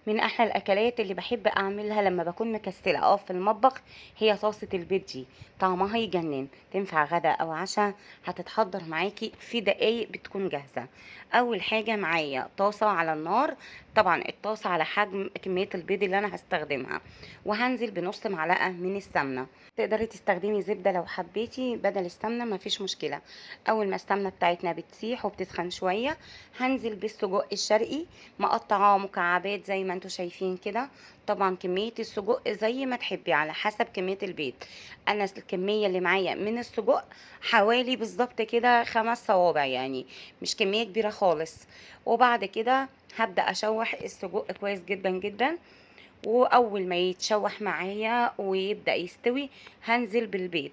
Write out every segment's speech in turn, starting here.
من احلى الاكلات اللي بحب اعملها لما بكون مكسله اقف في المطبخ هي طاسه البيض دي. طعمها يجنن، تنفع غدا او عشاء، هتتحضر معاكي في دقايق بتكون جاهزة. اول حاجة معايا طاسه على النار، طبعا الطاسه على حجم كمية البيض اللي انا هستخدمها، وهنزل بنص معلقه من السمنة. تقدري تستخدمي زبدة لو حبيتي بدل السمنة، مفيش مشكلة. اول ما السمنة بتاعتنا بتسيح وبتسخن شوية هنزل بالسجق الشرقي مقطعاه مكعبات زي ما انتوا شايفين كده. طبعا كمية السجق زي ما تحبي على حسب كمية البيض. انا الكمية اللي معايا من السجق حوالي بالظبط كده 5 صوابع، يعني مش كمية كبيرة خالص. وبعد كده هبدا اشوح السجق كويس جدا جدا، واول ما يتشوح معايا ويبدا يستوي هنزل بالبيض.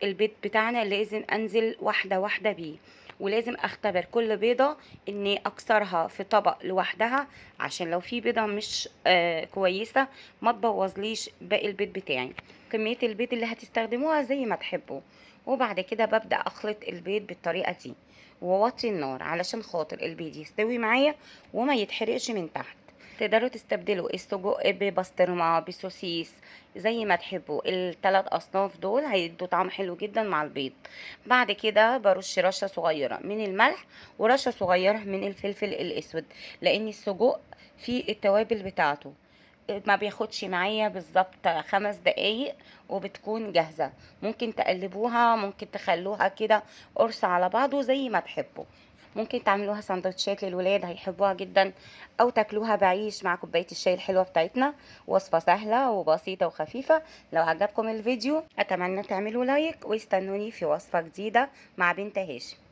البيض بتاعنا لازم انزل واحدة واحدة بيه، ولازم اختبر كل بيضة اني اكسرها في طبق لوحدها، عشان لو في بيضة مش كويسة ما تبوظليش باقي البيض بتاعي. كمية البيض اللي هتستخدموها زي ما تحبوا. وبعد كده ببدا اخلط البيض بالطريقة دي ووطي النار علشان خاطر البيض يستوي معايا وما يتحرقش من تحت. تقدروا تستبدلوا السجق ببسطرمه، بسوسيس، زي ما تحبوا. الثلاث اصناف دول هيدوا طعم حلو جدا مع البيض. بعد كده برش رشه صغيرة من الملح ورشه صغيرة من الفلفل الاسود، لان السجق فيه التوابل بتاعته. ما بياخدش معايا بالظبط 5 دقايق وبتكون جاهزة. ممكن تقلبوها، ممكن تخلوها كده قرص على بعضه زي ما تحبوا. ممكن تعملوها سندوتشات للولاد هيحبوها جدا، او تاكلوها بعيش مع كوباية الشاي الحلوة بتاعتنا. وصفه سهلة وبسيطة وخفيفة. لو عجبكم الفيديو اتمنى تعملوا لايك، واستنوني في وصفه جديدة مع بنت هاشم.